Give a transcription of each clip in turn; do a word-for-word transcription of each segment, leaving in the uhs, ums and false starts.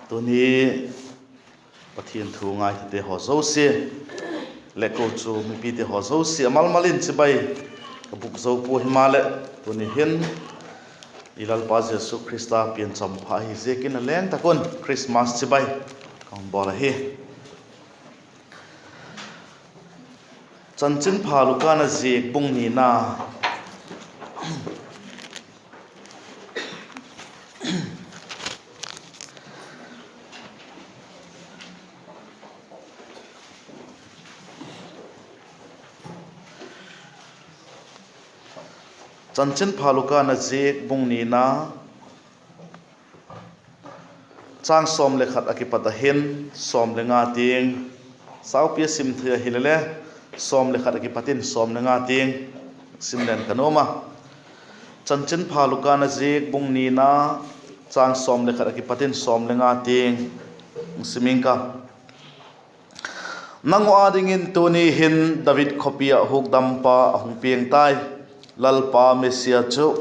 Tuni Pathian thu ngaithate haw zosia leh kochuam mipite haw zosia a malmal in chibai ka bûk zo pua, himaleh tuni hin i Lalpa Jesu Khrista pian champha ahi ziakin a leng tak un Christmas chibai ka hun bawl ahi. Chanchinpha Luka na ziak bung nina. Chanchinpha Luka na ziak bung nina, châng sawm le khat a kipat a hin sawm le nga tiang, saupi a sim thei ahile le, sawm le khat a kipat in sawm le nga tiang sim leng ka nuam a. Chanchinpha Luka na ziak bung nina, châng sawm le khat a kipat in sawm le nga tiang sim ing ka. Nang uh â dingin tuni hin David khawpi ah hukdampa a hung piang tai, Lalpa Messia chu.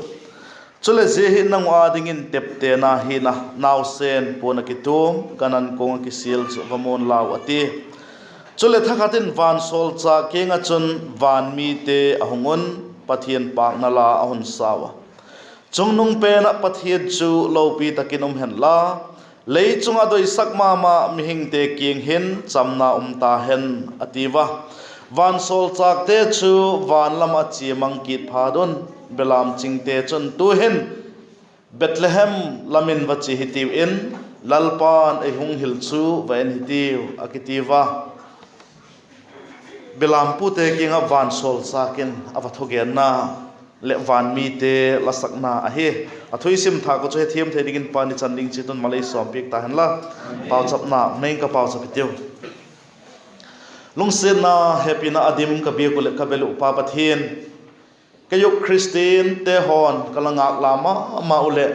Chuleh zia hi nang uh â dingin teptena hina, nausen puan ah kituam, gan an kuang ah kisial chu va mu'n lau, a ti. Chuleh thakhat in vansawlchâk kiang ah chun van mite a hung un, Pathian pâkna la a hun sau a, Chungnung pen ah Pathian chu lopi tak in um hen la, lei chung ah doisak ma ma mihingte kiang hin chamna um ta hen, a tiu a. Vansawlchâkte chu van lam ah chia mang kit phat un, belam chingte chun, Tu'hin Bethlehem lam in va chia hitiu in, Lalpa'n ei hung hil chu va en hitiu, a kitiu a. Belampute kiang ah vansawlchâk in a va thugenna leh van mite la sakna ahi. A thu i sim thâk uh chu hethiam thei dingin Pa'n i chan ding chiat un mal ei sawmpiak ta hen la. Pauchapna nei ing ka, pauchap hitiu. Lungsiatna, hepina a dim ka biak uh leh ka bel uh Pa Pathian, kei uh Khristiante haw'n ka la ngâk la ma ma uh leh,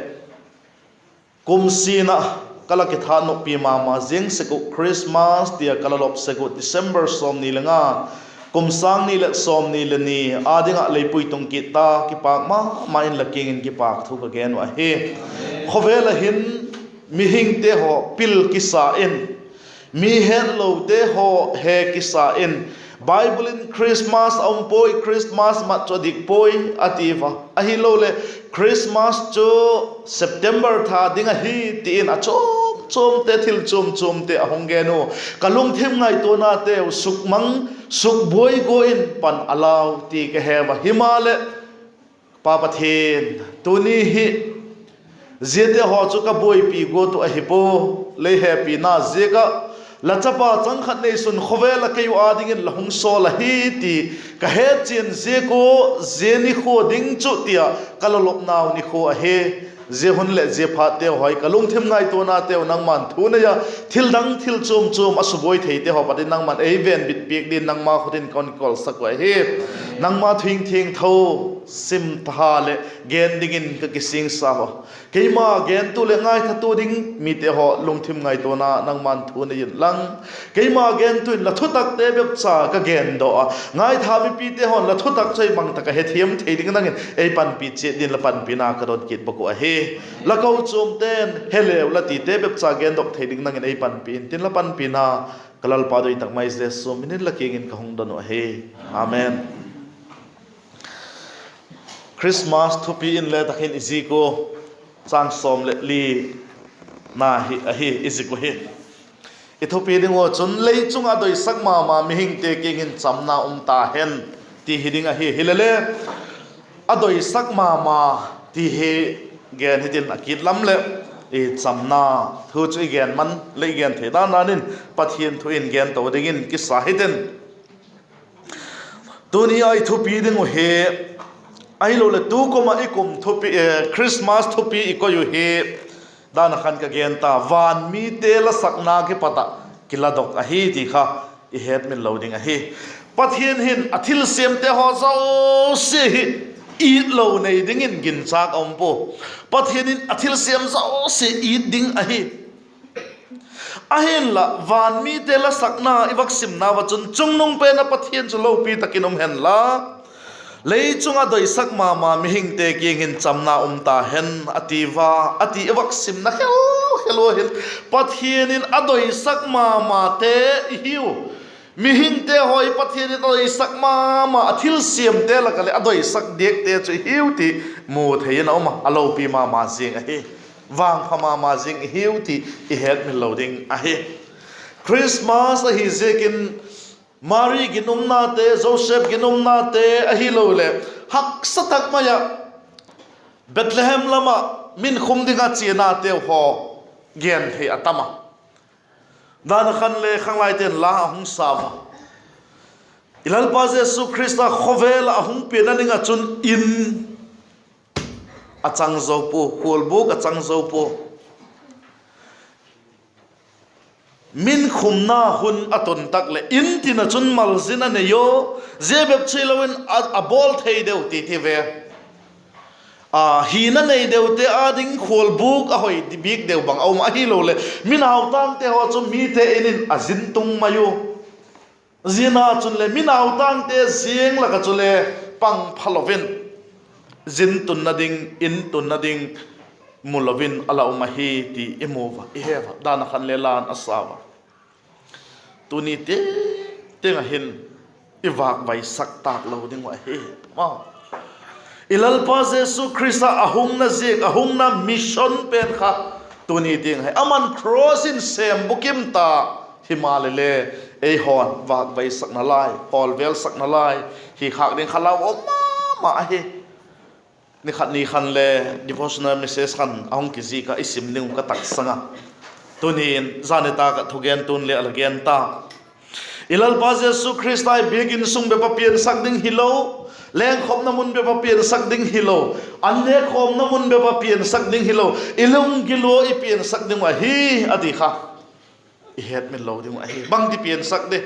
kum sin ah ka la kithat noppi ma ma ziang sek uh, Christmas ti ah ka la lop sek uh, December sawmni le nga, kum sâng ni leh sawmni le ni â ding ah lei puitung kit ta, kipâk ma ma in la kiang in kipâk thu ka gen uh ahi. Khawvel ah hin mihingte haw pil kisa in, mi hetlote haw he kisa in, Bible in Christmas a um puai, Christmas mat chu a dik puai, a ti va. Ahiloleh Christmas chu September tha ding ahi ti in a chuam chuamte, thil chuam chuamte a hung gen u. Ka lungthim ngaituanateu sukmang, sukbuai gua in pan a lau ti ka he va. Himaleh, Pa Pathian, tuni hi ziate haw chu ka buaipi guat uh ahi pua, lei hepina ziak ah la chapa chang khat neisun khawvel ah kei uh â dingin la hung sawl ahi ti ka hetchian ziak ua, zia nikhua ding chu ti ah ka la lopnau nikhua ahi. Zia hun leh zia phatteu haw hi ka lungthim ngaituanateu nangma'n thu nei a, thil dang thil chuam chuam a subuai theite haw pat in nangma'n ei venbit piak din nangma khut in ka hun kawlsak uh ahi. Nangma thu thiangtho sim tha leh gen dingin ka kisingsa a. Keima gentu leh ngaithatu ding mite haw lungthim ngaituana nangma'n thu nei inlang, keima gentu in la thutakte bepcha ka gendaw a, ngaitha mipite haw'n la thutak chu ei mang tak ah hethiam thei ding nang in ei panpi chiat din la panpina ka don kit bawk uh ahi. La kochuamte'n he leu la tite bepcha gendok thei ding nang in ei panpi intin, la panpina ka Lalpa doi tak mai Jesu min in la kiang in ka hung don uh ahi. Amen. Christmas thupi in le tak hin i zik ua, chang sawm leh li na hi ahi, i zik uh hi. I thupi ding ua chun, lei chung ah doisak ma ma mihingte kiang in chamna um ta hen, ti hi ding ahi. Hilele, a doisak ma ma ti hi gen hitin, a kit lam leh chamna thu chu i gen man leh i gen thei dan dan in Pathian thu in gen to dingin kisa hitin. Tuni a i thupi ding uh hi, ahiloleh tukum ah i kum thupi, Christmas thupi i koi uh hi, dan a khan ka gen ta, van mite la sakna kipat ah kiladok ahi ti kha i hetmil lo ding ahi. Pathian hin a thilsiamte haw zosia hi it lo nei dingin ginchâk a um pua. Pathian in a thilsiam zosia it ding ahi. Ahinla, van mite la sakna i vak simna ah chun, chungnung pen ah Pathian chu lopi tak in um hen la, lei chung ah doisak ma ma mihingte kiang in chamna um ta hen, a ti va, a ti i vak simna khel khel ua hin, Pathian in a doisak ma mate i hiu. Mihingte haw hi Pathian in a doisak ma ma, a thilsiamte lak ah leh a doisak diakte chu i hiu ti mu thei in a um a, a lopi ma ma zing ahi. Vangpha ma ma zing i hiu ti i hetmil lo ding ahi. Christmas ahi ziakin, Mari ginumnate, Joseph ginumnate ahiloleh, haksa tak mai ah Bethlehem lam ah min khum ding ah chianateu haw gen thei a tam a. Dan a khan le khanglaite'n la a hung sa ua, i Lalpa Jesu Khrista khawvel ah a hung pianna ding ah chun in a chang zo pua, khualbûk a chang zo pua. Min khumna hun a tun tak leh in tin ah chun malzin a nei ua, zia bep chu hilo in a, a bawl thei deu ti ti ve. A, hina nei deute â ding khualbûk a hoi bik deu bang a um ahiloleh, mi nautangte haw chu mite in in a zin tung mai u. Zia na chun le mi nautangte ziang lak ah chule pang phalo in, zin tunna ding, in tunna ding mu lo in a la um ahi ti i mu ua, i he ua. Dan a khan le la'n a sa ua. Tuni tiang tiang ah hin i vâkvaisak tâk lo ding uh ahi. I Lalpa Jesu Khrista a hungna ziak, a hungna mission pen kha tuni tiang ahi. Ama'n cross in sêm bukim ta, himaleh le, eihaw'n vâkvaisakna lai, hawlvêlsakna lai hi khâk ding kha lau um ma ma ahi. Ni khat ni khan le devotional message khan a hung kizik ah i sim ding uh ka taksang a. Tuni'n zani tâk ah thugentu'n le a la gen ta. I Lalpa Jesu Khrista i biakin sung bep ah piansak ding hilo, lengkhawmna mun bep ah piansak ding hilo, an nêkkhawmna mun bep ah piansak ding hilo, i lunggil ua i piansak ding uh ahi, a ti kha i hetmil lo ding uh ahi. Bangti piansak di?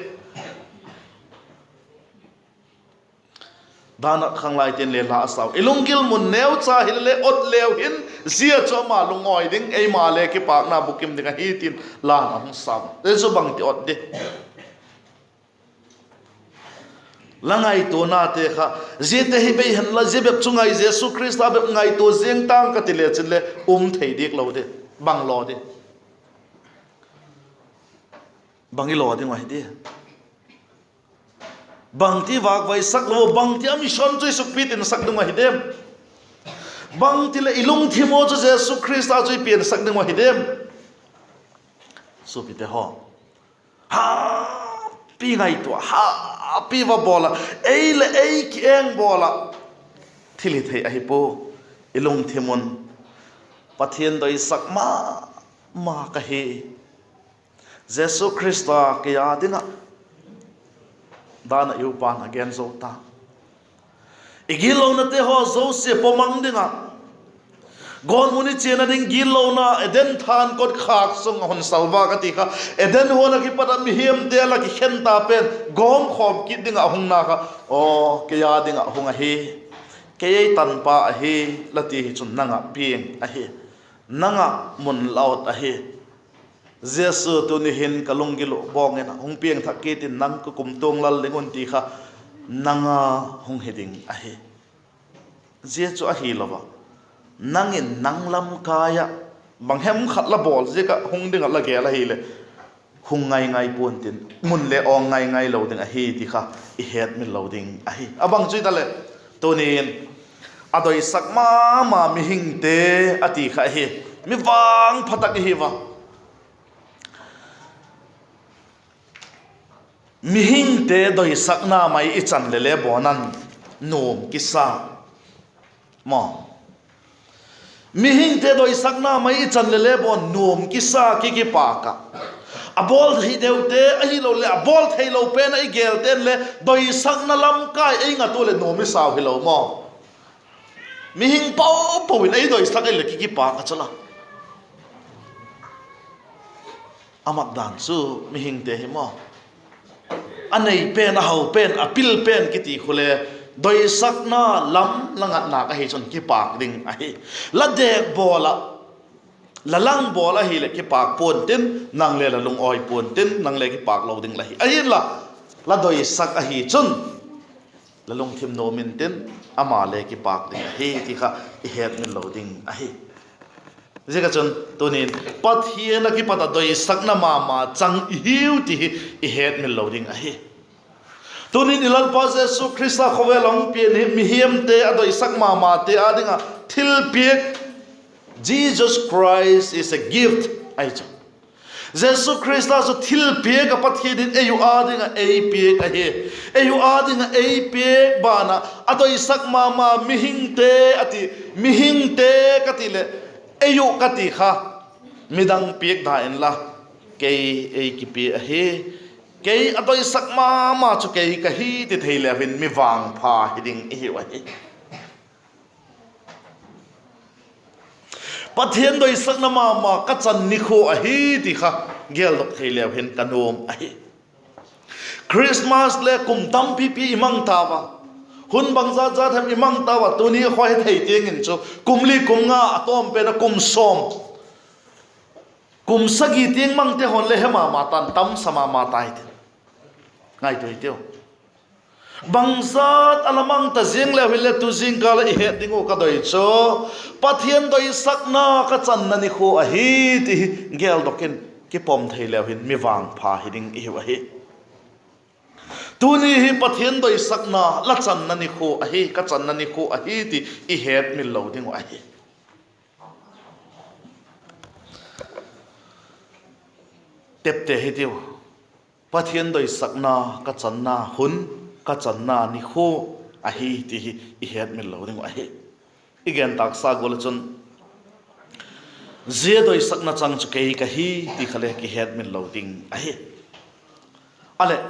Dan ah khanglaite'n le la a sa ua, i lunggil mun neucha hile le ot leu hin, zia chu ama lungawi ding, eima le kipâkna bukim ding ahi, tin la'n a hung sa ua. Zia chu bangti ot di? La ngaituanate kha, ziate hi bei hen la, zia bep chu ngai, Jesu Khrista bep ngaitua ziang ta'ng ka ti le chin le um thei diak lo di. Bang law di? Bang i law ding uh ahi di? Bangti vâkvaisak lo, bangti a mission chu i sukpitinsak ding uh ahi diam? Bangti leh i lungthim ua chu Jesu Khrista chu i piansak ding uh ahi diam? Suapite haw, hapi ngaitua, hapi va bawl ah, ei leh ei kieng bawl ah thil hi thei ahi pua. I lungthim un Pathian doisak ma ma ka hi. Jesu Khrista kei â ding ah, dan ah i upa'n a gen zo ta, i gitlonate haw zosia pawmang ding ah, gawtmun i chiana ding gitlona Eden than kotkhâk sung a hun salvâk a ti kha, Eden huan ah kipat ah mihingte la kikhen ta pen gawmkhawm kit ding ah hung na kha, aw, kei â ding ah hung ahi, kei ei tanpa ahi, la ti hi chun nang ah piang ahi, nang ah mun la ot ahi. Jesu, tuni hin ka lunggil uh bawng in hung piangthak kit in, nang ka kumtuang lal ding un, ti kha nang â hung hi ding ahi. Zia chu ahilo ah, nang in nang lamkai ah bang hem khat la bawl ziak ah hung ding ah la gel ahileh, hung ngai ngai pua'n tin, mun le awng ngai ngai lo ding ahi ti kha i hetmil lo ding ahi. A bang chu i ta leh, tuni'n a doisak ma ma mihingte a ti kha hi, mi vangpha tak i hi ua. Mihingte doisakna mai i chan le le bawn an nuam kisa maw? Mihingte doisakna mai i chan le le bawn nuam kisa, ki kipâk ah, a bawl thei deute ahiloleh a bawl theilo pen ah i gelte'n le doisakna lamkai ei ngat ua leh nuam i sau hilo maw? Mihing po po in ei doisak ei leh ki kipâk a chu la. A mak dan chu mihingte hi maw, a nei pen, a hau pen, a pil pen kiti khu le, doisakna lam la ngat nâk ahi chun kipâk ding ahi. La dek bawl ah, la lang bawl ahileh kipâk pua'n tin, nang le la lungawi pua'n tin, nang le kipâk lo ding la hi. Ahinla, la doisak ahi chun la lungthim nuam intin, ama le kipâk ding ahi ti kha i hetmil lo ding ahi. Ziak ah chun tunin Pathian a kipat a doisakna ma ma chang i hiu ti hi i hetmil lo ding ahi. Tunin i Lalpa Jesu Khrista khawvel a hung pian hi mihingte a doisak ma mate â ding ah thilpiak, Jesus Christ is a gift ahi chu. Jesu Khrista chu thilpiak ah Pathian in ei uh â ding ah ei piak ahi. Ei uh â ding ah ei piak ban ah a doisak ma ma mihingte a ti, mihingte ka ti leh ei uh ka ti kha, midang piak da inla, kei ei kipia ahi. Kei a doisak ma ma chu kei ka hi ti thei leu hin mi vangpha hi ding i hiu ahi. Pathian doisakna ma ma ka chan nikhua ahi ti kha geldok thei leu hin ka nuam ahi. Christmas le kum tampipi i mang tau a, hun bangzat zat hem i mang tau a, tuni kha hethei tiang in chu kum li kum nga, a tawm pen a kum sawm, kum sagi tiang mangte haw'n le he ma ma ta'n, tamsa ma ma tai tin. Ngaitua hitiu. Bangzat a la mang ta ziang leu hinle tu zingkal ah i het ding uh ka doi chu Pathian doisakna ka channa nikhua ahi ti hi geldok in kipom thei leu hin mi vangpha hi ding i hiu ahi. Tuni hi Pathian doisakna la channa nikhua ahi, ka channa nikhua ahi ti i hetmil lo ding uh ahi. Tepte hitiu, Pathian doisakna ka channa hun, ka channa nikhua ahi ti hi i hetmil lo ding uh ahi. I gen tâksa gual ah chun zia doisakna chang chu kei ka hi ti kha le kihetmil lo ding ahi. A leh,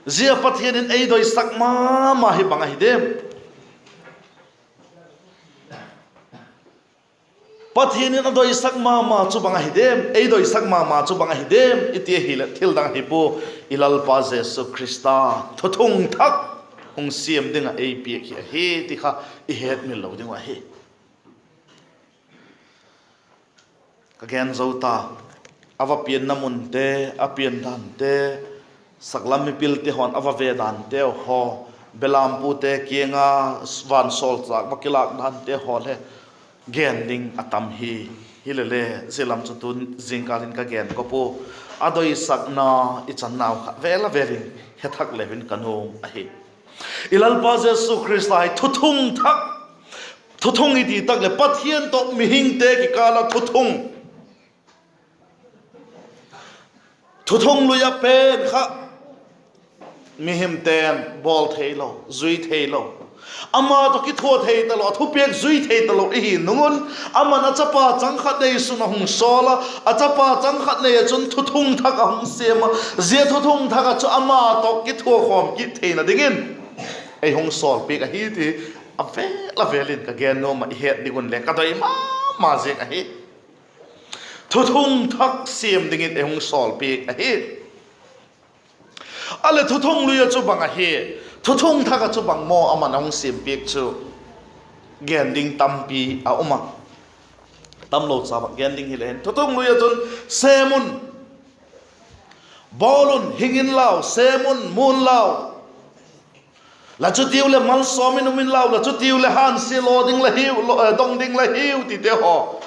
zia Pathian in ei doisak ma ma hi bang ahi diam? Pathian in a doisak ma ma chu bang ahi diam, ei doisak ma ma chu bang ahi diam i ti ahileh thil dang ahi pua, i Lalpa Jesu Khrista thuthung thak hung siam ding ah ei piak hi ahi ti kha i hetmil lo ding uh ahi. Ka gen zo ta, a va pianna munte, a pian dante, saklam mipilte haw'n a va ve danteu haw, belampute kiang a vansawlchâk va kilâk dante haw le gen ding a tam hi. Hilele zia lam chu tu zingkal in ka gen kop ua, a doisakna i channau kha vel a vel in he thak leu hin ka nuam ahi. I Lalpa Jesu Khrista hi thuthung thak, thuthung i ti tak leh Pathian tawh mihingte kikâl ah thuthung, thuthung lui ah pen kha mihingte'n bawl theilo, zui theilo, ama tawh kithua thei talo, a thupiak zui thei talo i hi nung un, ama'n a chapa chang khat neisun a hung sawl a, a chapa chang khat nei ah chun thuthung thak a hung siam a, zia thuthung thak ah chu ama tawh kithua khawm kit theina dingin ei hung sawlpiak ahi ti a vel a vel in ka gen nuam ah, i het ding un le ka doi ma ma ziang ahi. Thuthung thak siam dingin ei hung sawlpiak ahi. A leh thuthung lui ah chu bang ahi, thuthung thak ah chu bang maw ama'n a hung siampiak chu? Gen ding tampi a um a, tamlo cha vak gen ding hile hin, thuthung lui ah chun, sêm un, bawl un, hing inlau, sêm un, mu unlau, la chutiu leh malsawm in um inlau, la chutiu leh hânsia law ding la hiu, dong ding la hiu tite haw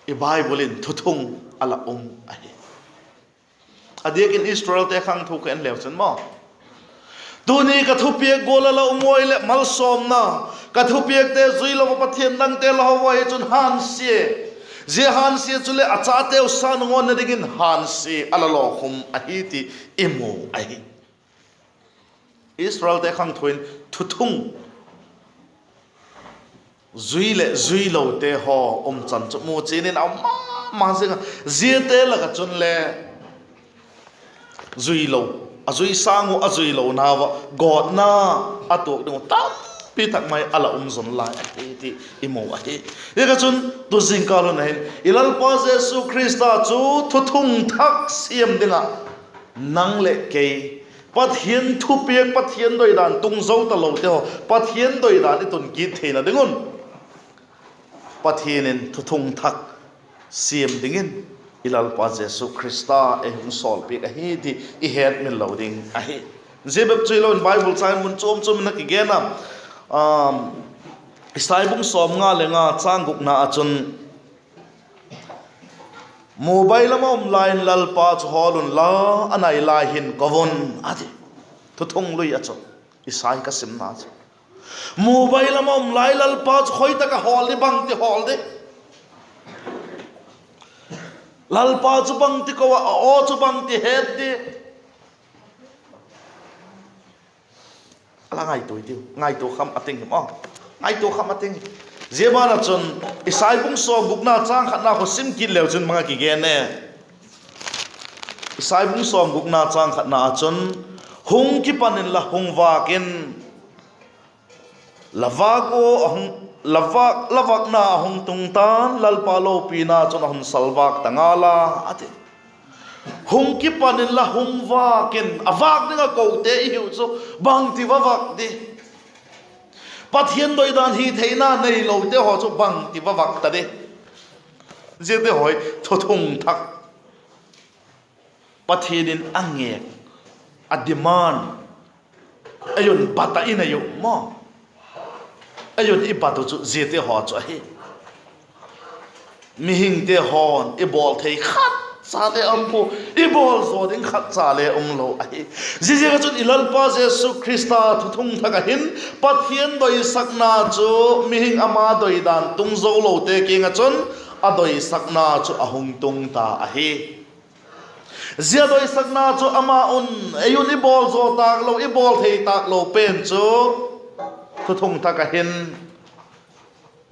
i Bible in thuthung a la um ahi. A diak in Israelte khangthu ka en leu chun maw, tuni ka thupiak gual a la um ua hileh malsawmna, ka thupiakte zui lo a pathian dangte la ho ua hi chun hânsia, zia hânsia chuleh a chateu sa nungawnna dingin hânsia a la lawkhum ahi ti i mu ahi. Israelte khangthu in thuthung zui leh zuilote haw umchan chu mu chian in a um ma ma ziang a, ziate lak ah chunle zui lo, a zui sâng uh a zui lonau ah gawtna a tuak ding uh tampi tak mai a la um zon lai ahi ti i mu ahi. Ziak ah chun tu zingkal hun ah hin i Lalpa Jesu Khrista chu thuthung thak siam ding ah nang leh kei, Pathian thupiak, Pathian doidan tung zo talote haw Pathian doidan i tun kit theina ding un, Pathian in thuthung thak siam dingin i Lalpa Jesu Khrista ei hung sawlpiak ahi ti i hetmil lo ding ahi. Zia bep chu hilo in Bible châng mun chuam chuam in a kigen a, Isai bung sawmnga le nga châng gukna ah chun, Mubai lam a um lai in Lalpa chu hawl unla, a nai lai hin ko un, a ti. Thuthung lui ah chun, Isai ka simna chu, mubai lam a um lai Lalpa chu khoi tak a hawl di, bangti hawl di? Lalpa chu bangti ko a, a aw chu bangti het di? A la ngaitua i tiu, ngaitua kham a ting hi maw. Ngaitua kham a ting. Zia ban ah chun Isai bung sawmgukna châng khatna kha sim kit leu chun mang a kigen e. Isai bung sawmgukna châng khatna ah chun, hung kipan inla hung vâk in, la vâk u, la vâkna a hung tung ta'n, Lalpa lopina chun a hun salvâk ta ngal a, a ti. Hung kipan inla hung vâk in, a vâk ding a kote i hiu chu bangti va vâk di? Pathian doidan hitheina neilote haw chu bangti va vâk ta di? Ziate haw hi thuthung thak, Pathian in a ngêk, a demand, ei un bat ah i nei u maw. Ei un i bat u chu ziate haw chu ahi. Mihingte haw'n i bawl thei khat cha le um pua, i bawl zaw ding khat cha le um lo ahi. Ziaziak ah chun i Lalpa Jesu Khrista thuthung thak ah hin Pathian doisakna chu mihing ama doidan tung zo lote kiang ah chun a doisakna chu a hung tung ta ahi. Zia doisakna chu ama un, ei un i bawl zaw tâk lo, i bawl thei tâk lo pen chu thuthung thak ah hin,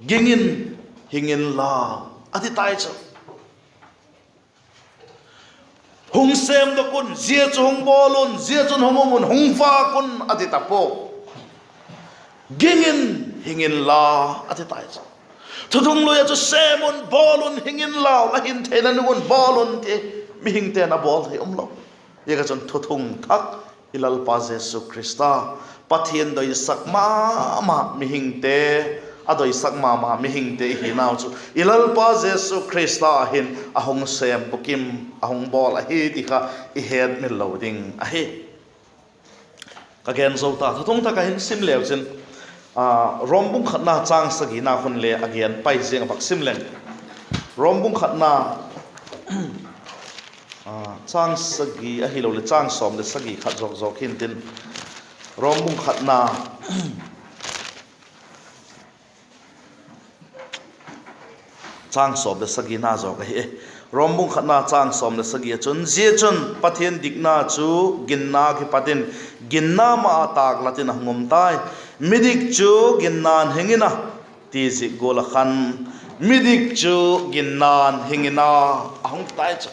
ging in, hing inla, a ti tai chu. Hung sêmdok un, zia chu hung bawl un, zia chun hung um un, hung vâk un, a ti ta pua. Ging in, hing inla, a ti tai chu. Thuthung lui ah chu sêm un, bawl un, hing inla, la hin theina nung un bawl un, ti mihingte'n a bawl thei um lo. Ziaziak ah chun thuthung thak i Lalpa Jesu Khrista, Pathian doisak ma ma mihingte, a doisak ma ma mihingte i hinau chu i Lalpa Jesu Khrista hin a hung sêm bukim, a hung bawl ahi ti kha i hetmil lo ding ahi. Ka gen zo ta, thuthung thak ah hin sim leu chin, Rom bung khatna châng sagina khun le a gen pai ziang a, bak sim leng. Rom bung khatna châng sagi ahiloleh châng sawm leh sagi khat zawk zawk hintin, Rom bung khatna châng sawm leh sagina zawk ahi e. Rom bung khatna châng sawm leh sagi ah chun, zia chun Pathian dikna chu ginna kipat in ginna ma ah tâklat in a hung um tai. Midik chu ginna'n hing in a, ti zik gual ah khan, midik chu ginna'n hing in a, a hung tai chu.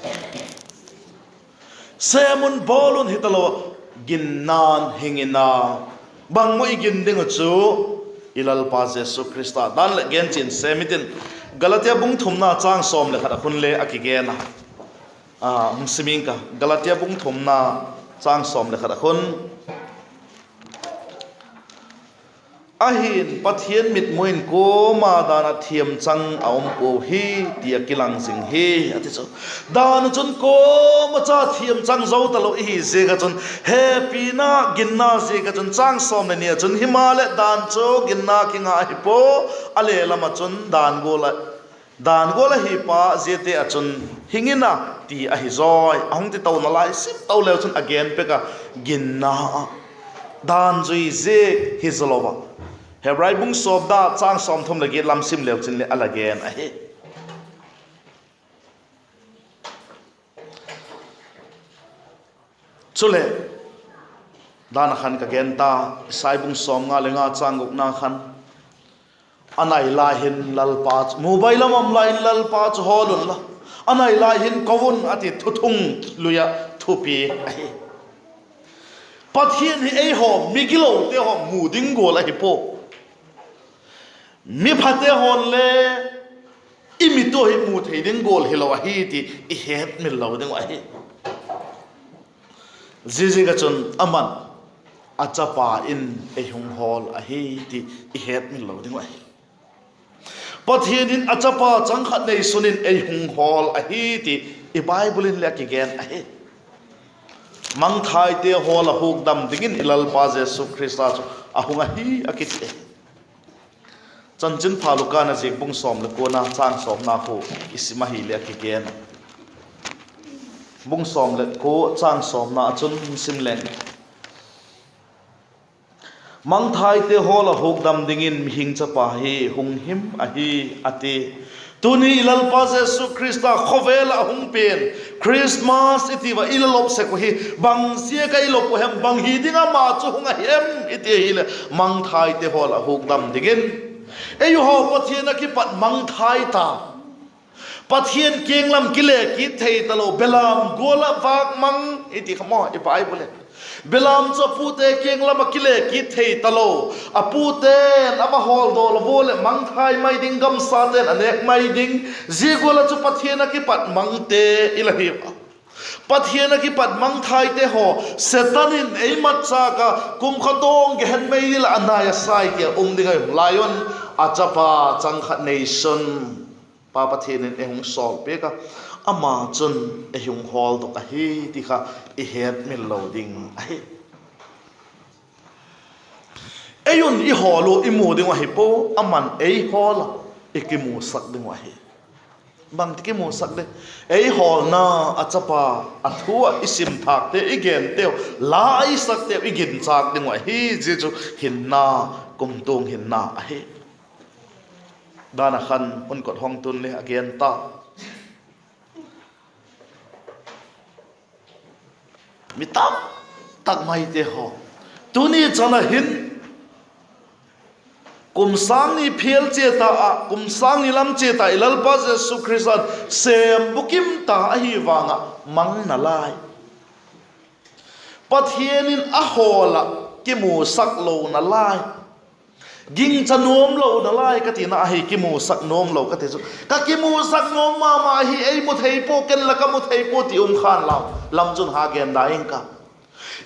Sêm un, bawl un hi talo, ginna'n hing in a. Bang maw i gin ding uh chu? I Lalpa Jesu Khrista dan leh gen chian sêm i tin. Galatia bung thumna châng sawm leh khat ah khun le a kigen a, hung sim ing ka, Galatia bung thumna châng sawm leh khat ah khun, ahi'n, Pathian mitmu in kuama dan ah thiamchang a um puau hi, ti a kilang zing hi, a ti chu. Dan ah chun kuama cha thiamchang zo talo i hi ziak ah chun, hepina ginna ziak ah chun, châng sawm leh ni ah chun, himaleh dan chu ginna kinga ahi pua, a le lam ah chun dan gual ahi pa ziate ah chun hing in a, ti ahi zawi. A hung ti tona lai sim to leu chun a gen pek a, ginna ah, dan zui ziak hi zo lo a. Hebrai bung sawmna châng sawmthum leh giat lam sim leu chin leh a la gen ahi. Chuleh, dan ah khan ka gen ta, Isai bung sawmnga leh nga châng gukna khan, a nai lai hin Lalpa chu, mubai lam a um lai in Lalpa chu hawl unla, a nai lai hin ko un, a ti thuthung lui ah thupi ahi. Pathian hi eihaw migilote haw mu ding gual ahi pua. Mi phate haw'n le i mit uh hi mu thei ding gual hilo ahi ti i hetmil lo ding uh ahi. Ziaziak ah chun ama'n a chapa in ei hung hawl ahi ti i hetmil lo ding uh ahi. Pathian in a chapa chang khat neisun in ei hung hawl ahi ti i Bible in le a kigen ahi. Mangthaite hawl ah hukdam dingin i Lalpa Jesu Khrista chu a hung ahi a kiti ahi. Chanchinpha Luka'n a ziak bung sawm leh kuana châng sawmna khu i sim ahileh a kigen a, bung sawm leh kua châng sawmna ah chun sim leng, Mangthaite hawl ah hukdam dingin mihing chapa hi hung him ahi, a ti. Tuni i Lalpa Jesu Khrista khawvel ah a hung pian, Christmas i ti ua i la lop sek uh hi, bang ziak a i lop uh hem, bang hi ding ama chu hung ahi em i ti ahileh, mangthaite hawl ah hukdam dingin. Eihaw Pathian ah kipat mangthai ta, Pathian kiang lam kile kit thei talo, belam gual ah vâk mang i ti kha maw i Bible in. Belam chu a pute kiang lam ah kile kit thei talo, a pute'n a va hawldaw lo ua leh mangthai mai ding, gamsate'n a nêk mai ding, zia gual ah chu Pathian ah kipat mangte i la hiu a. Pathian ah kipat mangthaite haw, Setan in ei matchâk a, kumkhawtawng gehen mei dil ah a nai a sai ti a um ding ahi lai un, a chapa chang khat neisun Pa Pathian in ei hung sawlpiak a, ama chun ei hung hawldok ahi ti kha i hetmil lo ding ahi. Ei un i hawl uh i mu ding uh ahi pua, ama'n ei hawl a, i kimusak ding uh ahi. Bangti kimusak ding? Ei hawlna a chapa, a thu ah i sim thâkte, i genteu, la i sakteu i ginchâk ding uh ahi. Zia chu hinna, kumtuang hinna ahi. Dan ah khan hun kot hong tun le a gen ta. Mi tam tak maite haw, tuni chan ah hin kum sâng ni phial chia ta ah, kum sâng ni lam chia ta i Lalpa Jesu Khrista'n sêm bukim ta ahi vang ah mang nalai, Pathian in a hawl ah kimusak lo nalai, gingcha nuam lo nalai ka tina ahi. Kimusak nuam lo ka ti chu, ka kimusak nuam ma ma hi, ei mu thei pua, ken la ka mu thei pua ti um khan lau. Lam chun ha gen da ing ka.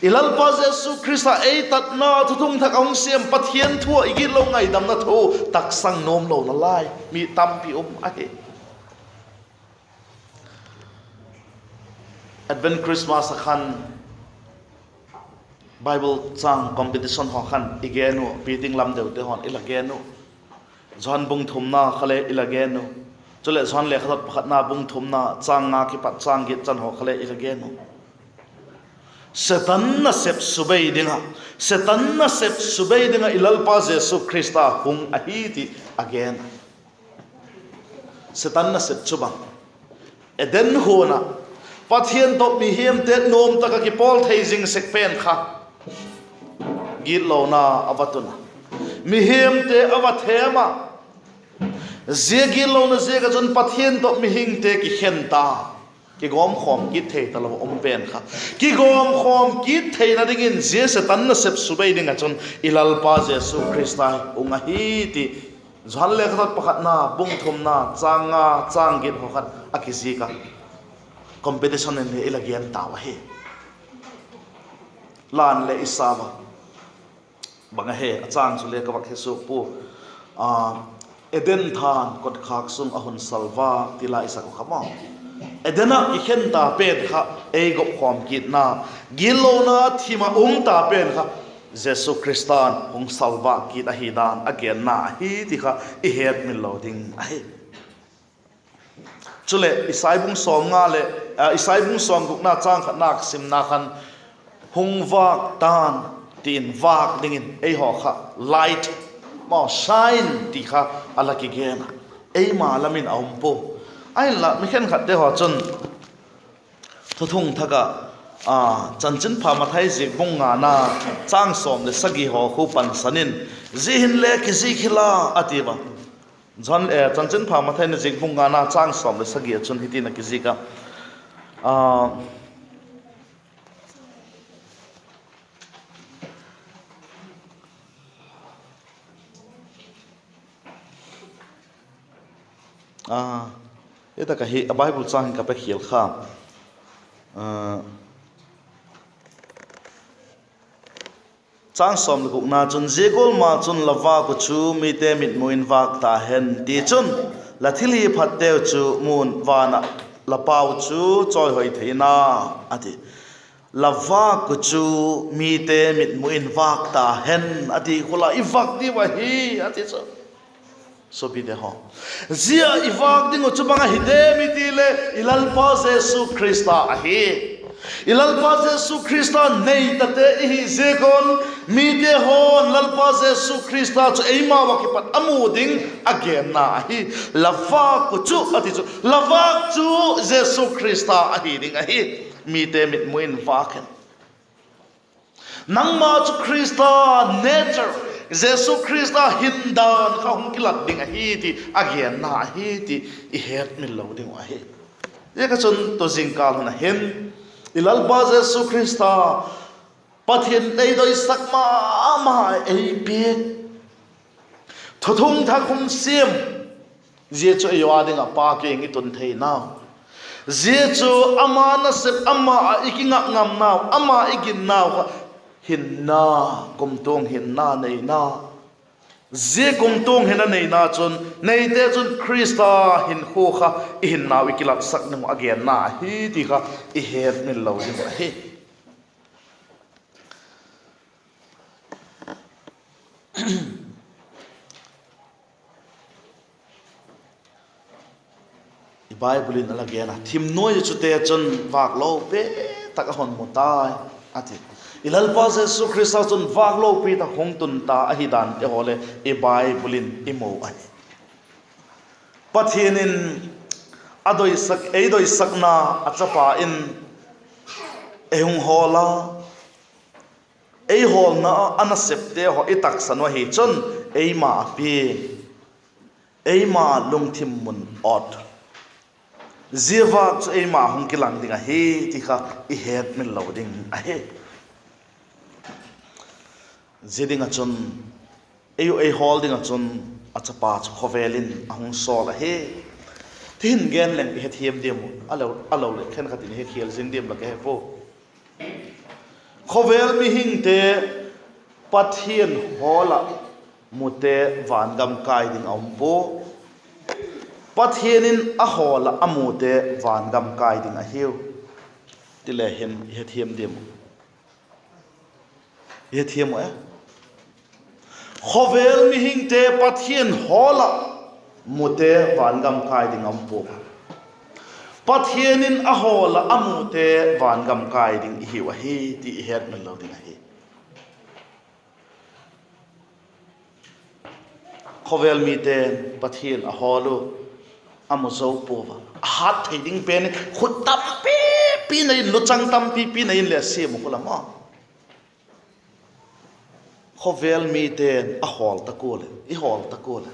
I Lalpa Jesu Khrista ei tatna thuthung thak a hung siam Pathian thu ah i gitlo ngaidamna thu taksang nuam lo nalai mi tampi um ahi. Advent Christmas ah khan Bible châng competition haw khan i gen uh, pi ding lam deute haw'n i la gen uh. Johan bung thumna kha le i la gen uh. Chuleh Johan lekhathot pakhatna bung thumna châng nga kipat châng giat chan haw kha le i la gen uh. Setan nasep subei ding ah, Setan nasep subei ding ah i Lalpa Jesu Khrista hung ahi ti a gen a. Setan nasep chu bang? Eden huan ah Pathian tawh mihingte nuam tak ah kipawl thei zing sek pen kha gitlona a va tun a, mihingte a va thêm a. Zia gitlona ziak ah chun Pathian tawh mihingte kikhen ta, kigawmkhawm kit thei talo um pen kha, kigawmkhawm kit theina dingin zia Setan nasep subei ding ah chun i Lalpa Jesu Khrista hung ahi ti Johan lekhathot pakhatna bung thumna châng nga châng giat haw khan a kizik a, competition in le i la gen tau ahi. Lan le i sa a, bang a he a châng chu le ka vak he suak pua. Eden than kotkhâk sung a hun salvâk ti la i sak uh kha maw. Eden ah kikhen ta pen kha ei gawmkhawm kitna, gitlona thim ah um ta pen kha Jesu Khrista'n hung salvâk kit ahi dan a genna ahi ti kha i hetmil lo ding ahi. Chuleh Isai bung sawmnga leh, Isai bung sawmgukna châng khatna simna khan, hung vâk ta'n, ti in vâk dingin eihaw kha light, maw, shine ti kha a la kigen a, eima lam in a um pua. Ahinla mi khenkhatte haw chun Thuthung thak ah, Chanchinpha Mathai zik bung ngana châng sawm leh sagi haw khu pansan in, zia hin le kizik hi la, a ti a. Chanchinpha Mathai na zik bung ngana châng sawm leh sagi ah chun hitin a kizik a, Hi tak ah hi a Bible châng hin ka pe khial kha. Châng sawm leh gukna chun, zia gual ma chun la vâk uh chu mite mitmu in vâk ta hen; tichun, la thilhiphatteu chu mu'n van ah la Pau chu chawihoi thei na, a ti. La vâk uh chu mite mitmu in vâk ta hen, a ti khu la i vâk diu ahi, a ti chu. Suapite haw, zia i vâk ding uh chu bang ahi diam i ti le i Lalpa Jesu Khrista ahi. I Lalpa Jesu Khrista neitate i hi ziak un, mite haw'n Lalpa Jesu Khrista chu eimau ah kipat a mu ding a genna ahi. La vâk uh chu a ti chu, la vâk chu Jesu Khrista ahi ding ahi. Mite mitmu in vâk hen. Nangma chu Khrista nature, Jesu Khrista hindan kha hung kilat ding ahi ti a genna ahi ti i hetmil lo ding uh ahi. Ziak ah chun tu zingkâl hun ah hin i Lalpa Jesu Khrista, Pathian ei doisak ma ma, ei piak, thuthung thak hun siam, zia chu ei ua ding ah Pa kiang i tun theinau, zia chu ama nasep, ama ah i kingak ngamnau, ama i ginnau kha hinna, kumtuang hinna neina, zia kumtuang hinna neina chun neite chun Khrista hinkhua kha i hinnau i kilatsak ding uh a genna ahi ti kha i hetmil lo ding uh ahi. I Bible in a la gen a, thim nuai ah chute chun vâk lopi tak a hun mu tai, a ti. I Lalpa Jesu Khrista chun vâk lopi tak hung tun ta ahi dante haw le i Bible in i mu ahi. Pathian in a doisak, ei doisakna a chapa in ei hung hawl a, ei hawlna ah a nasepte haw i taksan uh ahi chun eima a pia, eima lungthim mun awt, zia vâk chu eima hung kilang ding ahi ti kha i hetmil lo ding ahi. Zia ding ah chun, ei uh ei hawl ding ah chun a chapa chu khawvel in a hung sawl ahi. Ti hin gen leng i hethiam diam uh, a lo, a lo leh khenkhat in i hekhial zing diam la ka he pua. Khawvel mihingte Pathian hawl ah mute vangam kai ding a um pua. Pathian in a hawl ah a mute vangam kai ding ahiu. Ti le hin i hethiam diam uh? I hethiam uh e? Khawvel mihingte Pathian hawl ah mute vangam kai ding a um pua. Pathian in a hawl ah a mute vangam kai ding i hiu ahi ti i hetmil lo ding ahi. Khawvel mite'n Pathian a hawl u, a mu zo pua a, a hat thei ding pen in khut tampipi nei in, luchang tampipi nei in leh a siam uh khu lam a. Khawvel mite'n a hawl tak ua leh, i hawl tak ua leh,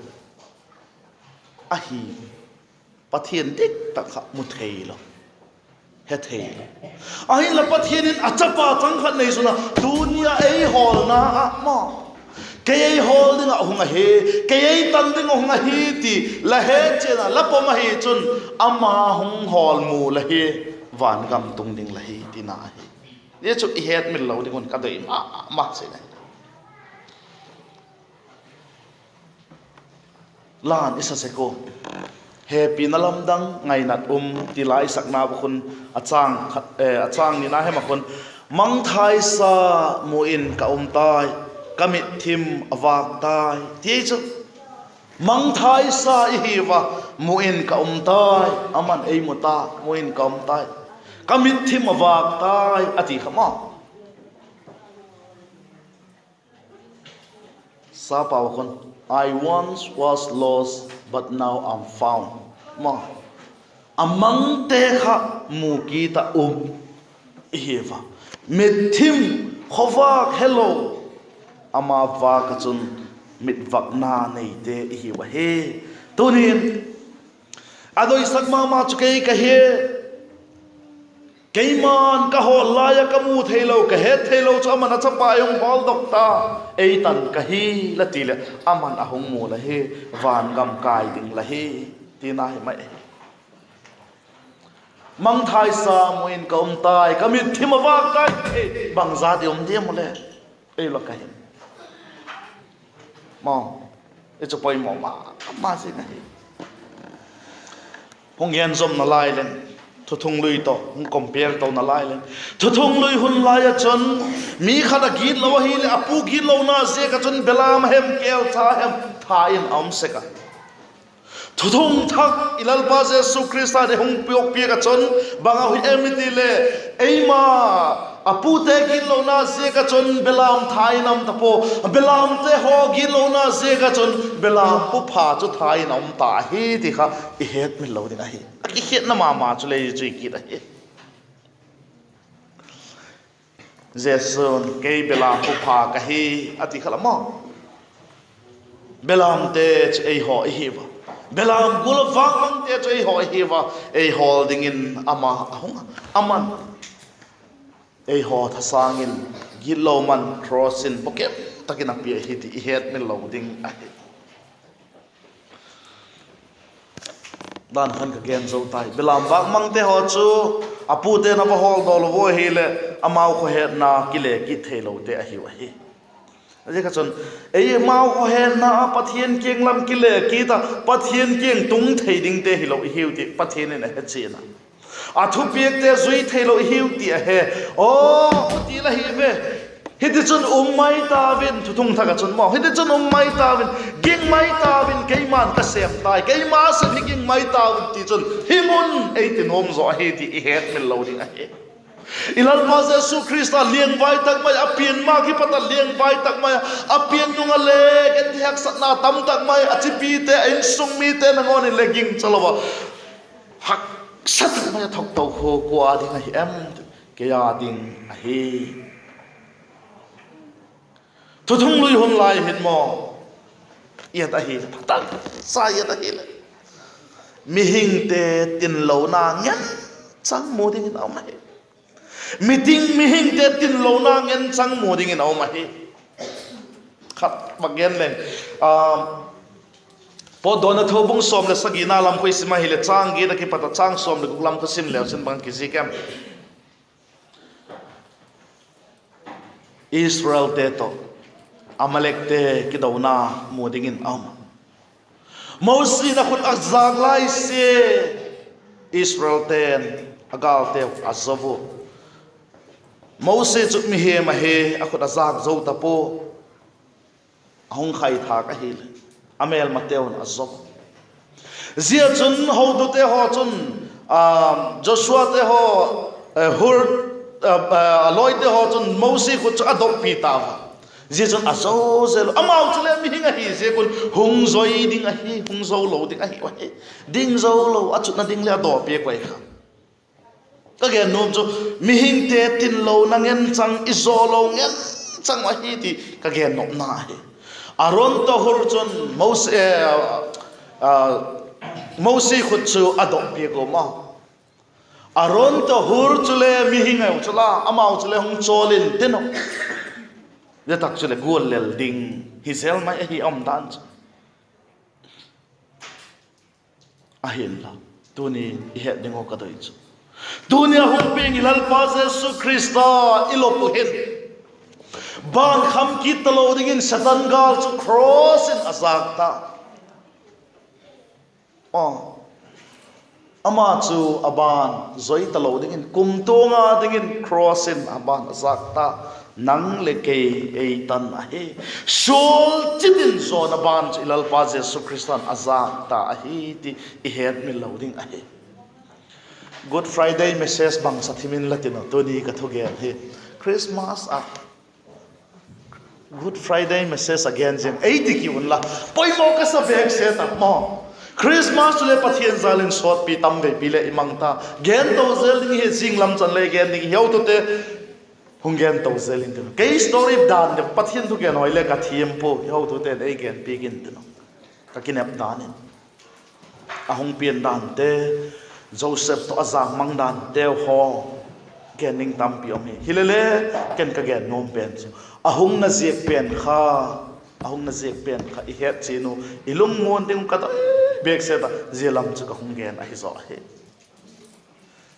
ahi, Pathian dik tak kha mu thei lo, he thei lo. Ahinla Pathian in a chapa chang khat neisun a, tuni a ei hawlna ah maw, kei ei hawl ding ah hung ahi, kei ei tan ding ah hung ahi ti la het chian a la pom ahi chun, ama hung hawl mu la hi, vangam tung ding la hi tina ahi. Zia chu i hetmil lo ding un ka doi ma ma sek ahi. La'n i sa sek ua, Hepina Lamdang Ngainat Um ti la i sakna bu khun, a châng khat, eh, a châng nina hem ah khun, mangthaisa mu in ka um tai, ka mitthim a vâk tai, ti chu. Mangthaisa i hi ua, mu in ka um tai, ama'n ei mu ta, mu in ka um tai, ka mitthim a vâk tai, a ti kha maw. Sapau khun, I once was lost, but now I'm found. Maw, a mangte kha mu kit ah um i hi ua. Mitthim, khawvâk helo, ama vâk ah chun mitvâkna neite i hiu ahi. Tunin, a doisak ma ma chu kei ka hi. Keima'n ka hawl lai ah ka mu theilo, ka het theilo chu ama'n a chapa ei hung hawldok ta, ei tan ka hi la ti leh, ama'n a hung mu la hi, vangam kai ding la hi, tina hi mai. Mangthaisa mu in ka um tai, ka mitthim a vâk tai, bangzat i um diam u le? Ei la ka hin. Maw, i chu poimaw ma ma zing ahi. Hung gen zomna lai leng, thuthunglui tawh hung compare tona lai leng, thuthunglui hun lai ah chun, mi khat a gitlo ahileh a pu gitlona ziak ah chun belam a hem, kêlcha hem, tha in a um sek a. Thuthung thak i Lalpa Jesu Khrista'n ei hung piak piak ah chun bang a hi em i ti le, eima a pute gitlona ziak ah chun belam tha in a um ta pua, belamte haw gitlona ziak ah chun belam pupha chu tha in a um ta ahi ti kha i hetmil lo ding ahi. A kikhiatna ma ma chu le chu i kit ahi. Jesu'n, kei belam pupha ka hi, a ti kha la maw. Belamte chu ei haw i hi ua, belam gual a vâkmangte chu ei haw i hi ua, ei hawl dingin ama a hung a, aman ei haw thasâng in, gitlo man cross in bukim tak in a pia ahi ti i hetmil lo ding ahi. Dan khan ka gen zo tai, belam vâkmangte haw chu a pute'n a va hawldaw lo ua hileh, amau khawhetna kile kit theilote ahiu ahi. Zia kha chun, eimau khawhetna ah Pathian kiang lam kile kit a, Pathian kiang tung thei dingte hilo i hiu ti Pathian in a he chian a. A thupiakte zui theilo i hiu ti a he. Aw, ti la hi ve. Hitichun um mai tau in, thuthung thak ah chun maw, hitichun um mai tau in, ging mai tau in, keima'n ka sêm tai, keima sêm hi ging mai tau in, ti chun hing un ei ti nuam zaw ahi ti i hetmil lo ding ahi. I Lalpa Jesu Khrista liangvai tak mai a pian ma kipat a liangvai tak mai a, a pian nung a le genthei haksatna tam tak mai a, chipite, a insung mite nangawn in le gingcha lo a, haksa tak mai a thokto khu kua ding ahi em? Kei â ding ahi. Thuthung lui hun lai hin maw, i et ahileh, pha tak cha i et ahileh, mihingte tinlona ngen chang mu dingin a um ahi. Meeting, mihingte tinlona ngen chang mu dingin a um ahi. Khat bak gen leng, Pawtdawna thu bung sawm leh sagina lam khu i sim ahileh, châng giat a kipat a châng sawm leh guk lam khu sim leu chin bang kizik em? Israelte tawh Amalekte kidona mu dingin a um a. Mosi in a khut a zâk lai sia, Israelte'n a gâlteu a zo u. Mosi chu mihing ahi, a khut a zâk zo ta pua. A hung khai thâk ahileh, a mêlmateu'n a zo. Zia chun hotute haw chun, Joshuate haw, Hur, a lawite haw chun Mosi khut chu a doppi tau a. Zia chun a zo zel u. Amau chule mihing ahi ziak un hung zoi ding ahi, hung zo lo ding ahi, ahi. Ding zo lo, a chutna ding leh a dawpiak ua kha. Ka gen nuam chu, mihingte tinlona ngen chang, i zaw lo ngen chang ahi ti ka gen nopna ahi. Aron tawh Hur chun Mosi, Mosi khut chu a doppiak u maw. Aron tawh Hur chule mihing ahiu chu la, amau chule hung chawl intin uh. Zia tak chule gual lel ding hi zel mai ahi a um dan chu. Ahinla, tuni i het ding uh ka doi chu, tuni a hung piang i Lalpa Jesu Khrista i lop uh hin, ban kham kit talo dingin Satan gâl chu cross in a zâk ta. Ama chu a ban zoi talo dingin, kumtuang a dingin cross in a ban a zâk ta. Nang leh kei ei tan ahi. Sual chitin zawna ban chu i Lalpa Jesu Khrista'n a zâk ta ahi ti i hetmil lo ding ahi. Good Friday message bang sa thim inla tin uh, tuni ka thugen hi Christmas ah Good Friday message a gen ziang ei ti ki unla, poimaw ka sa bêk se tak maw. Christmas chule Pathian jâl in sawtpi tam veipi leh i mang ta. Gen to zel ding hi, zing lam chan lei gen ding hi, hotute hung gen to zel intin uh. Kei story dan deu, Pathian thugen hoi le ka thiam pua, hotute'n ei genpiak intin uh. Ka kinep dan in a hung pian dante, Joseph tawh a zâk mang danteu haw gen ding tampi um hi. Hilele, ken ka gen nuam pen chu, a hung na ziak pen kha, a hung na ziak pen kha i het chian u, i lungmuan ding uh ka doi bêk se ta, zia lam chu ka hung gen ahi zaw hi.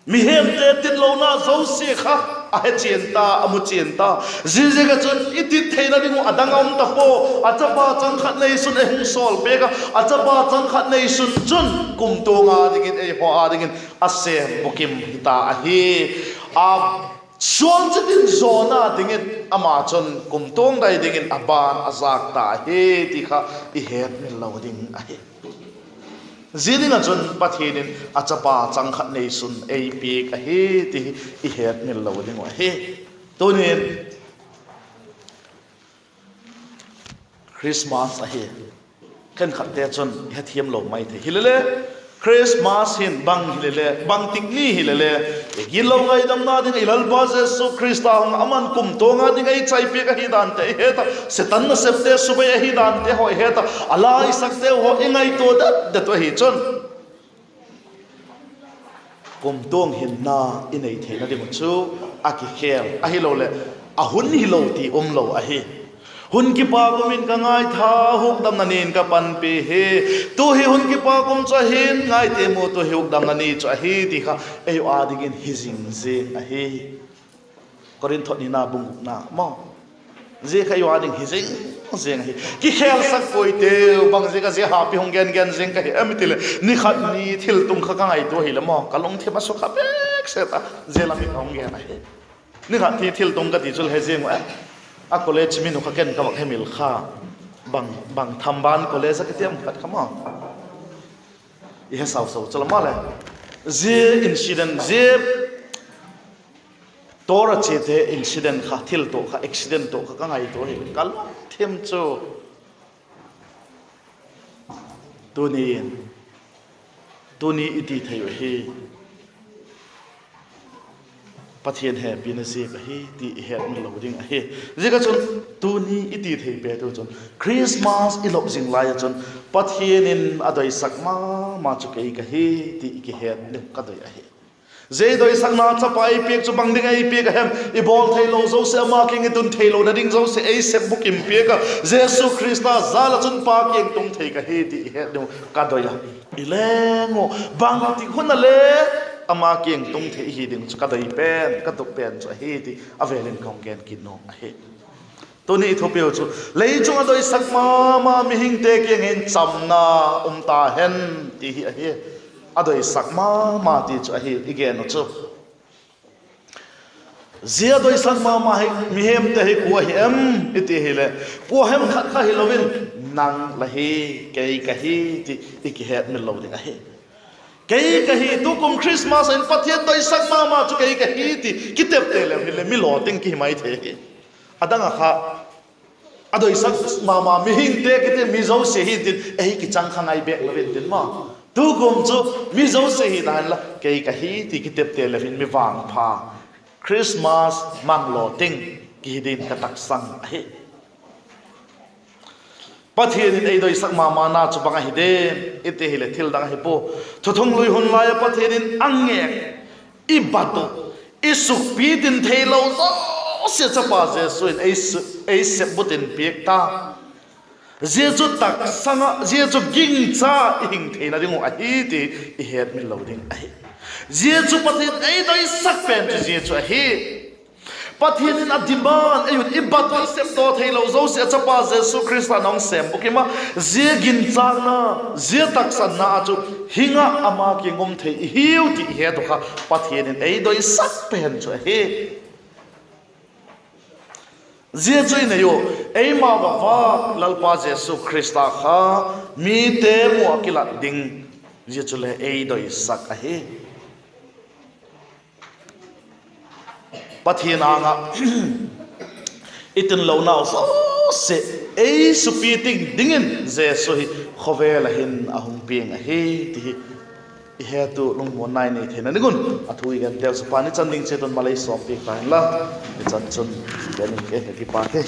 Mihemte titlona zosia kha a he chian ta, a mu chian ta. Ziaziak ah chun i tit theina ding uh a dang a um ta pua. A chapa chang khat neisun ei hung sawl pêk a, a chapa chang khat neisun chun kumtuang a dingin, ei haw a dingin a sêm bukim hita ahi. A sual chitin zawna dingin ama chun kumtuang dai dingin a ban a zâk ta ahi ti kha i hetmil lo ding ahi. Zia ding ah chun Pathian in a chapa chang khat neisun ei piak ahi ti i hetmil lo ding uh ahi. Tuni'n Christmas ahi. Khenkhatte chun hethiam lo mai thei. Hilele, Christmas hin bang hilele, bangtik ni hilele, i gitlo ngaidamna ding i Lalpa Jesu Khrista hung, aman kumtuang a ding ei chaipiak ahi dante i het a, Setan nasepte subei ahi dante haw i het a, a la i sakteu haw i ngaitua det det uh ahi chun, kumtuang hinna i nei theina ding uh chu a kikhel ahiloleh a hun hilo ti umlo ahi. Hun kipak um in ka ngaitha, hukdamna ni in ka panpi hi. Tu hi hun kipak um chu ahi'n, ngai ti mu, tu hi hukdamna ni chu ahi ti kha ei u â dingin hi zing zing ahi. Korinth nina bung gukna maw, zia kha ei u â ding hi zing zing ahi. Kikhelsak puai teu, bang ziak a zia hapi hung gen gen zing ka hi em i ti leh, ni khat ni thiltung kha ka ngaitua hileh maw, ka lungthim a sukha bêk set a, zia lam hi ka hung gen ahi. Ni khat ni thiltung ka ti chu le he ziang uh e, a college min uh kha ken ka vak hemil kha, bang, bang Thamban College a kitiam khat kha maw, i he sau sau chu la maw le, zia incident, zia tor a chiate incident kha, thil tuak kha, accident tuak kha ka ngaitua hi, ka lungthim chu. Tuni in, tuni i ti thei uh hi Pathian hepina ziak ahi ti i hetmil lo ding ahi. Ziak ah chun, tuni i ti thei pet u chun, Christmas i lop zing lai ah chun, Pathian in a doisak ma ma chu kei ka hi ti i kihet ding ka doi ahi. Zia i doisakna chapa ei piak chu bang ding ei piak a hem? I bawl theilo zosia, ama kiang i tun theilona ding zosia ei sep bukim piak a, Jesu Khrista jal ah chun Pa kiang tung thei ka hi ti i het ding uh ka doi a. I leng uh, bangtik hun a le ama kiang tung thei i hi ding chu ka doi pen, ka tup pen chu ahi ti a vêl in ka hung gen kit nuam ahi. Tuni i thupiu chu, lei chung a doisak ma ma mihingte kiang in chamna um ta hen ti hi ahi. A doisak ma ma ti chu ahi i gen uh chu. Zia doisak ma ma hi, mihingte hi kua hi em i ti hileh, kua hem khat kha hilo in, nang la hi, kei ka hi ti i kihetmil lo ding ahi. Kei ka hi, tukum Christmas ah hin Pathian doisak ma ma chu kei ka hi ti kitepte leu hinle mi lawting kihi mai thei hi. A dang ah kha, a doisak ma ma mihingte kiti mi zosia hi'ntin, ei kichang kha ngai bêk lo intin maw. Tukum chu mi zosia hi ta henla, kei ka hi ti kitepte leu hin mi vangpha, Christmas mang lawting kihi ding ka taksang ahi. Pathian in ei doisak ma mana chu bang ahi dem i ti hileh, thil dang ahi pua. Thuthunglui hun lai ah Pathian in a ngêk, i bat uh, i sukpi tin theilo zosia chapa Jesu in ei su-, ei sep butin piak ta. Zia chu taksang ah, zia chu gingcha i hing theina ding uh ahi ti i hetmil lo ding ahi. Zia chu Pathian ei doisak pen chu zia chu ahi. Pathian in a demand ei un, i bat uh, i sepdaw theilo zosia a chapa Jesu Khrista in a hung sêm bukim a, zia ginchâkna, zia taksanna ah chu hing ah ama kiang um thei i hiu ti i het uh kha Pathian in ei doisak pen chu ahi. Zia chu i nei uh, eima va va Lalpa Jesu Khrista kha mite mu ah kilat ding, zia chu le ei doisak ahi. Pathian âng ah i tinlonau zosia ei supi ting dingin Jesu hi khawvel ah hin a hung piang ahi ti hi i het u lungmuanna i nei theina ding un a thu i genteu chu Pa'n i chan ding chiat un mal ei sawmpiak ta inla, i chan chun gen ing ke, ka kipâk e.